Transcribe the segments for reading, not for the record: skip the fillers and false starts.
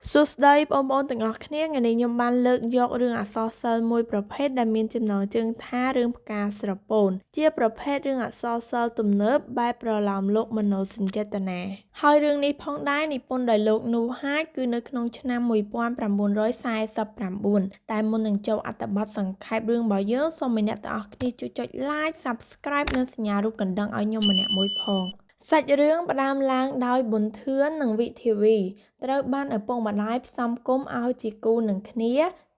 សួស្តីបងប្អូនទាំងអស់គ្នាថ្ងៃនេះខ្ញុំបានលើកយករឿងអក្សរសិល្ប៍មួយប្រភេទដែលមានចំណងជើងថារឿងផ្កាស្រពោនជាប្រភេទរឿងអក្សរសិល្ប៍ទំនើបបែបប្រលោមលោកមនោសញ្ចេតនាហើយរឿងនេះផងដែរនិពន្ធដោយលោកនូហាចគឺនៅក្នុងឆ្នាំ1949តែមុននឹងចូលអត្ថបទសង្ខេបរឿងរបស់យើងសូមឲ្យអ្នកទាំងអស់គ្នាជួយចុច Like Subscribe និងសញ្ញារូបកណ្ដឹងឲ្យខ្ញុំម្នាក់មួយផងសាច់រឿងផ្ដើមឡើងដោយប៊ុនធឿននិងវិធាវីត្រូវបានឪពុកម្ដាយផ្សំផ្គុំឲ្យជាគូនឹងគ្នា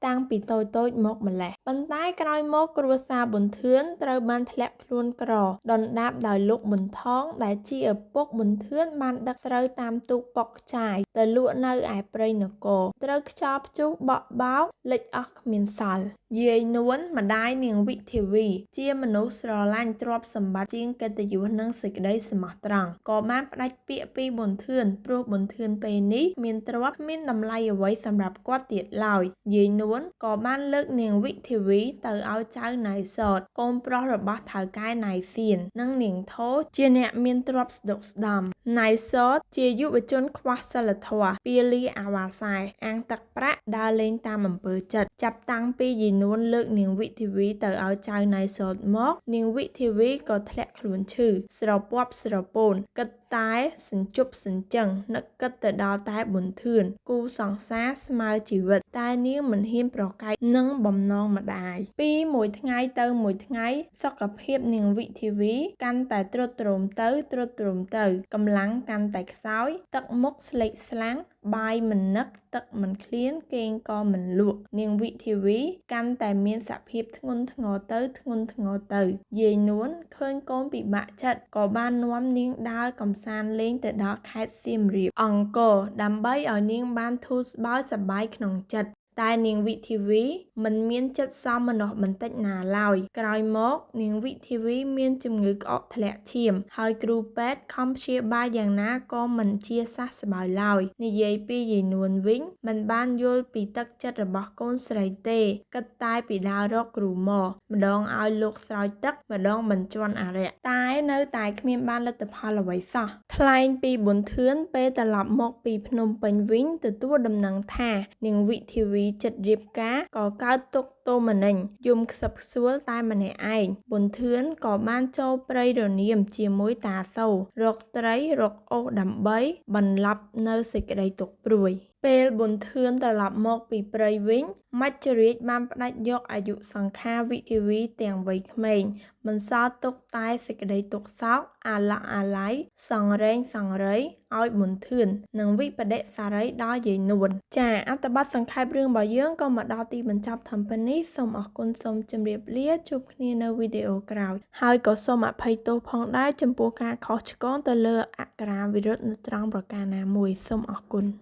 តាំងពីតូចៗមកម្ល៉េះប៉ុន្តែក្រោយមកគ្រួសារប៊ុនធឿនត្រូវបានធ្លាក់ខ្លួនក្រដុនដាបដោយលោកប៊ុនថងដែលជាឪពុកប៊ុនធឿនបានដឹកស្រូវតាមទូកប៉ុកខ្ចាយទៅលក់នៅឯព្រៃនគរត្រូវខ្យល់ព្យុះបក់បោកលិចអស់គ្មានសល់យាយនួនម្ដាយនាងវិធាវីជាមនុស្សស្រឡាញ់ទ្រព្យសម្បត្តិជាងកិត្តិយសនិងសេចក្តីស្មោះត្រង់ក៏បានផ្ដាច់ពាក្យពីប៊ុនធឿនព្រោះប៊ុនធឿនពេលនេះមានទ្រព្យគ្មានតម្លៃអ្វីសម្រាប់គាត់ទៀតឡើយយាយនួនក៏បានលើកនាងវិធាវីទៅឲ្យចៅណៃសតកូនប្រុសរបស់ថៅកែណៃសៀននិងនាងថូជាអ្នកមានទ្រព្យស្ដុកស្ដំណៃសតជាយុវជនខ្វះសីលធម៌ពាលីអាវ៉ាសែអាងទឹកប្រាក់ដើរលេងតាមអំពើចិត្តចាប់តាំងពីយាយនួនលើកនាងវិធាវីទៅឲ្យចៅណៃសតមកនាងវិធាវីក៏ធ្លាក់ខ្លួនឈឺស្រពាប់ស្រពោនគិតតែសញ្ជប់សញ្ជឹងនឹកគិតទៅដល់តែប៊ុនធឿនគូសង្សារស្មើជីវិតតែនាងមិនហ៊ានប្រកែកនឹងបំណងម្ដាយពីមួយថ្ងៃទៅមួយថ្ងៃសុខភាពនាងវិធាវីកាន់តែទ្រុឌទ្រោមទៅទ្រុឌទ្រោមទៅកម្លាំងកាន់តែខ្សោយទឹកមុខស្លេកស្លាំងបាយមិននឹកទឹកមិនឃ្លានគេងក៏មិនលក់នាងវិធាវីកាន់តែមានសភាពធ្ងន់ធ្ងរទៅធ្ងន់ធ្ងរទៅយាយនួនឃើញកូនពិបាកចិត្តក៏បាននាំនាងដើរកម្សាន្តលេងទៅដល់ខេត្តសៀមរាបអង្គរដើម្បីឲ្យនាងបានធូរស្បើយសប្បាយក្នុងចិត្តតែនាងវិធាវីមិនមានចិត្តសោមនស្សបន្តិចណាឡើយក្រោយមកនាងវិធាវីមានជំងឺក្អកធ្លាក់ឈាមហើយគ្រូពេទ្យខំព្យាបាលយ៉ាងណាក៏មិនជាសះស្បើយឡើយនិយាយពីយាយនួនវិញមិនបានយល់ពីទឹកចិត្តរបស់កូនស្រីទេគិតតែពីដើររកគ្រូមកម្ដងឲ្យលោកស្រោចទឹកម្ដងបញ្ជាន់អារក្សតែនៅតែគ្មានបានលទ្ធផលអ្វីសោះថ្លែងពីប៊ុនធឿនពេលត្រឡប់មកពីភ្នំពេញវិញទទួលដំណឹងថានាងវិធាវីចិត្តរៀបការក៏កើតទុក្ខទោមនញយំខ្សឹបខ្សួលតែម្នាក់ឯងប៊ុនធឿនក៏បានចូលព្រៃរនាមជាមួយតាសូរកត្រីរកអូសដើម្បីបន្លប់នៅសេចក្តីទុក្ខព្រួយពេលប៊ុនធឿនត្រឡប់មកពីព្រៃវិញមច្ចរាជបានផ្ដាច់យកអាយុសង្ខារវិធាវីទាំងវ័យក្មេងបន្សល់ទុកតែសេចក្តីទុក្ខសោកអាឡោះអាល័យសង្រេងសង្រៃឲ្យប៊ុនធឿននិងវិបដិសារីដល់យាយនួនចាអត្ថបទសង្ខេបរឿងរបស់យើងក៏មកដល់ទីបញ្ចប់ធំប៉ុណ្នេះសូមអរគុណសូមជម្រាបលាជួបគ្នានៅវីដេអូក្រោយហើយក៏សូមអភ័យទោសផងដែរចំពោះការខុសឆ្គងទៅលើអក្ខរាវិរុទ្ធនៅត្រង់ប្រការណាមួយសូមអរគុណ។